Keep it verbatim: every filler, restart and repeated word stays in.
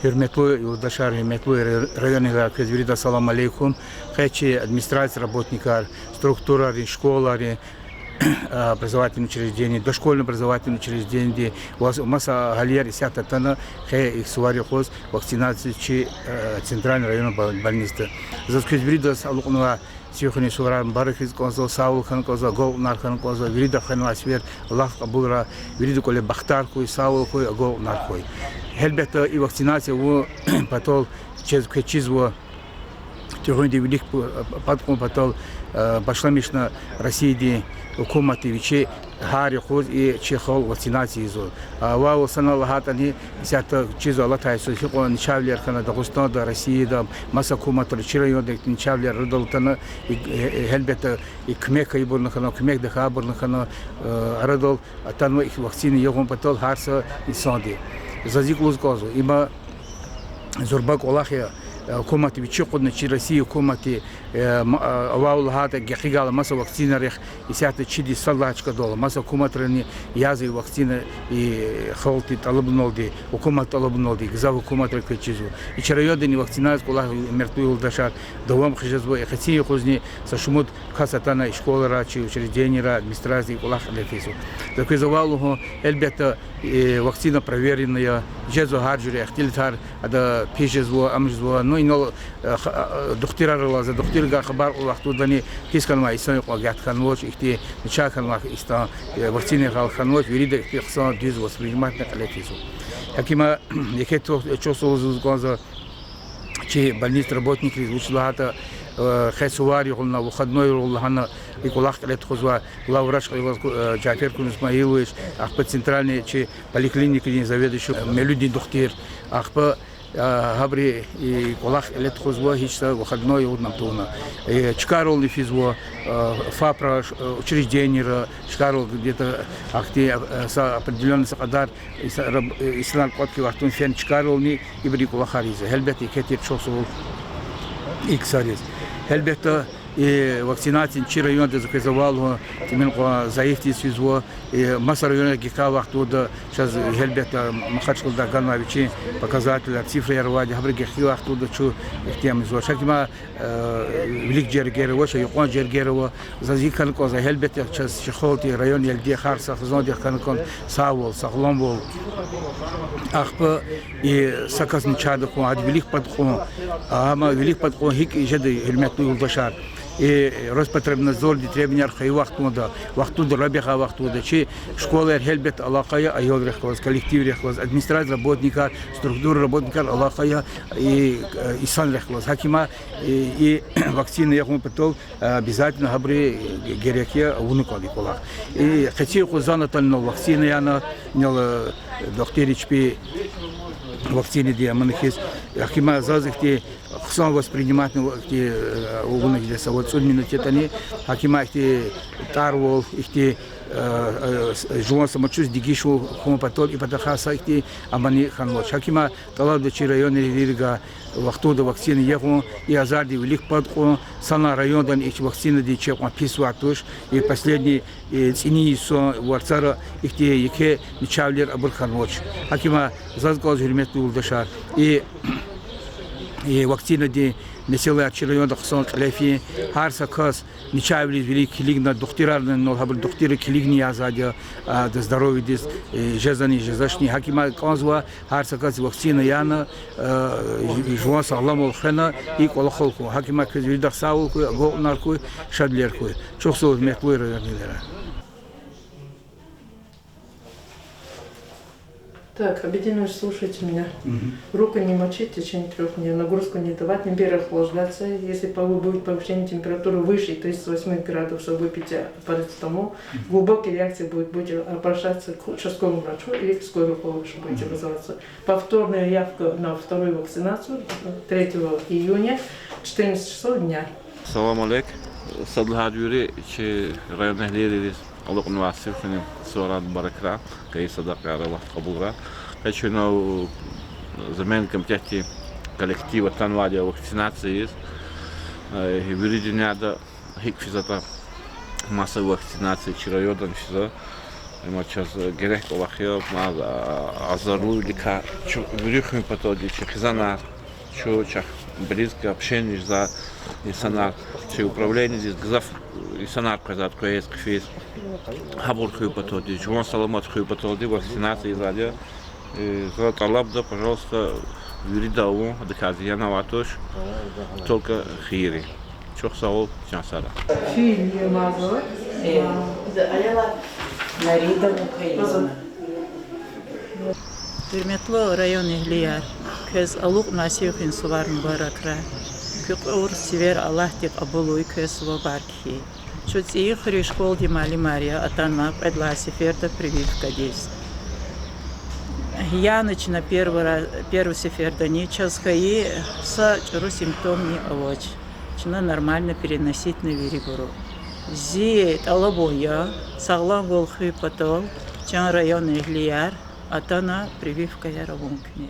Гьуьрметлу юлдашар, гьуьрметлу районэгьлияр, квез вирида салам алейкум. Къе чи администрация работникар, структурайрин, школайрин, образовательный учреждение, дошкольный образовательный учреждениеди ва маса агьалияр исятда атана, къе их сувар юкъуз вакцинация чи центральный районный бо-, больницада. Заз квез виридаз алукьнавай сив хуьнин суварар мубарак ийиз кӀанзава, сагъвал хьана кӀанзава, агалкьунар хьана кӀанзава, вирида хвенвай сивер Аллагьди кьабулрай, виридакай бахтар хьуй, сагъвал хьуй, агалкьунар хьуй. Гьелбетда, и вакцинация авун патал чаз квез чизва, туьгъуьнди вилик пу-, пад кьун патал башламишна Россиядин гьукуматди вичи гьар юкъуз и чи халкь вакцинация ийизва. Вавай санал лагьайтӀани, исятда чизва, алатай йисуз гьикьван начагъвилер хьана Дагъустанда, Россияда, маса гьукуматра, чи районда начагъвилер арадал атана, и, гьелбетда, и куьмек гайибурни хьана, куьмек тахьайбурни хьана, арадал атанва и вакцина ягъун патал гьар са инсанди. Заз икӀ лугьуз кӀанзава, има зурба кӀвалах я, гьукуматди вичи акъудна, чи Россия гьукуматди, авай лагьайтӀа, гекъигайла маса вакцинарихъ исятда чиди сад лагьай чкадал, маса гьукуматрани язва и вакцина, и халкьдин тӀалабуналди, гьукуматдин тӀалабуналди, гзаф гьукуматра квез чизва. И чи райондани вакцинация кӀвалах, гьуьрметлу юлдашар, давам хъижезва, и къецин юкъузни са шумуд кас атана и школайра, чи учреждениейра, администрациядиз кӀвалах кьиле физва. За квез авай лугьун, гьелбетда, вакцина проверенная я, жезва гьар жуьре ихтилатар, ада пис жезва, ам жезва, ну, инал духтурар алаз, духтуррикай хабар кьур вахтундани пис хьанвай инсан кьван гьат хьанвач, ихьтин начагъ хьанвай инсан, вакцина гьал хьанвач, вирида ихьтин хъсан дуьз восприниматьна кьиле физва. Гьакима, еке чухсагъул лугьуз кӀанзава чи больница работникриз, вучиз лагьайтӀа, къе сувар югъ лагьана, выходной югъ лагьана, и кӀвалах кьиле тухузвай главврач Жафер Кун Исмаилович, ахпа центральный чи поликлиникадин заведующий, мевлуддин духтур, ахпа гьабуру и кӀвалах кьиле тухузва, гьич са выходной югъ ам тавуна. Чкайрални физва, ФАПра, учреждениера, чкайрал где-то ахьтин са определённый са кьадар инсанар кӀватӀ хьайи вахтунда фена чкайрални ибуру и кӀвалахар ийизва. Гьелбетда, еке тир чухсагъул и ксариз. Гьелбетда, и вакцинация чи районда, за квез авай лугьун, тӀимил кьван зайифдиз физва, маса районрихъ гекъигай вахтунда чаз, гьелбетда, Махачкъаладай ганвай вичин показателар, цифраяр авайди, гьабуру гекъигай вахтунда чун ихьтин ийизвач. Гьакима вилик жергер ава, ша юкьван жергер ава, заз икӀ хьана кӀанзава, гьелбетда, чаз чи халкьдин, райондин гьелди, гьар са хизандихъ хьана кӀан сагъвал, сагъламвал. Ахпа и са касни начагъда хьун, ада вилик пад кьун, амма вилик пад кьун гьикӀ жеда, гьуьрметлу юлдашар? И Роспотребнадзордин требованияр хвейи вахтунда, вахтунда раб яхъай вахтунда чи школайрин гьелбетда алакъа я аялрихъ галаз, коллективрихъ галаз, администрация работникар, структура работникар алакъа я и инсанрихъ галаз. Гьакима и вакцина ягъун патал обязательно гьабуру герек я авуна кӀанда и кӀвалах. И къецин юкъуз зани атана, инал вакцина яна, инал духтурри чпи вакцинадин амани хьиз. Гьакима заз ихьтин хъсан восприниматьна, ихьтин авуна жеда са вад-цӀуд минут ятӀани, гьакима ихьтин тӀарвал, ихьтин жуван самочувствие дегиш хьун патал и патахъай са ихьтин амани хьанвач. Гьакима тӀалабда чи районрин виридакай вахтунда вакцина ягъун, и азарди вилик пад кьун, санлай райондани и вакцинадиз чеб кьван писвай туш, и последний цӀинин йисан варцара ихьтин еке начагъвилер абур хьанвач. Гьакима заз кӀанзава, гьуьрметлу юлдашар, и вакцинадин месэлаяр чи районда хъсан кьиле фин, гьар са кас начагъвилиз вилик килигна, духтурарни, инал гьабуру духтурри килигна язавайди я, ада здоровьедиз жезвани жезвачни. Гьакима кӀанзава гьар са кас вакцина яна, жуван сагъламвал хвена, и кӀвалахал хьун. Гьакима квез виридахъ сагъвал хьуй, агалкьунар хьуй, шадвилер хьуй. Чухсагъул, гьуьрметлу районрин лидерар. Так, объединились, слушайте меня. Мгм. Руку не мочить в течение трёх дней, нагрузку не давать, не переохлаждаться. Если пов-, будет повышение температуры выше тридцать восемь градусов, выпейте парацетамол. Мгм. Глубокие реакции будут, будете обращаться к участковому врачу или к скорой помощи будете вызываться. Мгм. Повторная явка на вторую вакцинацию третьего июня в четырнадцать часов дня. Салам алейк. Сад лагьайди вири чи районэгьлийриз алукьнавай сив хуьнин суварар мубаракрай, къейи садакьаяр Аллагьди кьабулрай. Къе чна земельный комитетдин коллектив атанвайди я вакцинация ийиз. Вири дуьньяда гьикӀ физватӀа массовый вакцинация, чи райондани физва. Има чаз герек кӀвалах я, ма, а, азарлувиликай чун вири хуьн паталди чи хизанар, чун чахъ близко общение жезвай инсанар, чи управлениедиз гзаф инсанар къвезвайди квез хъфиз. Гьабур хуьн паталди, жуван саламат хуьн паталди вакцинация ийизвайди я. Э, за тӀалабда, пожалуйста, вирида авун, адакай зиян авай туш, только хийирин. Чухсагъул, чан сара. Гьуьрметлу район эгьлияр, квез алукьнавай сив хуьн сувар мубаракрай. Куь кьур сивер Аллагьди кьабулай, квез сувабар кхьей. Чун ЦӀийи хуьруьн школдин муаллимар я, атанва кьвед лагьай сеферда прививкадиз. Яна чна первый ра-, первый сефердани чаз хьайи са чӀуру симптомни авач. Чна нормально переноситьна вирибуру. Зи тӀалабун я, сагъламвал хуьн патал, чан район эгьлияр, атана прививкаяр авун куьне.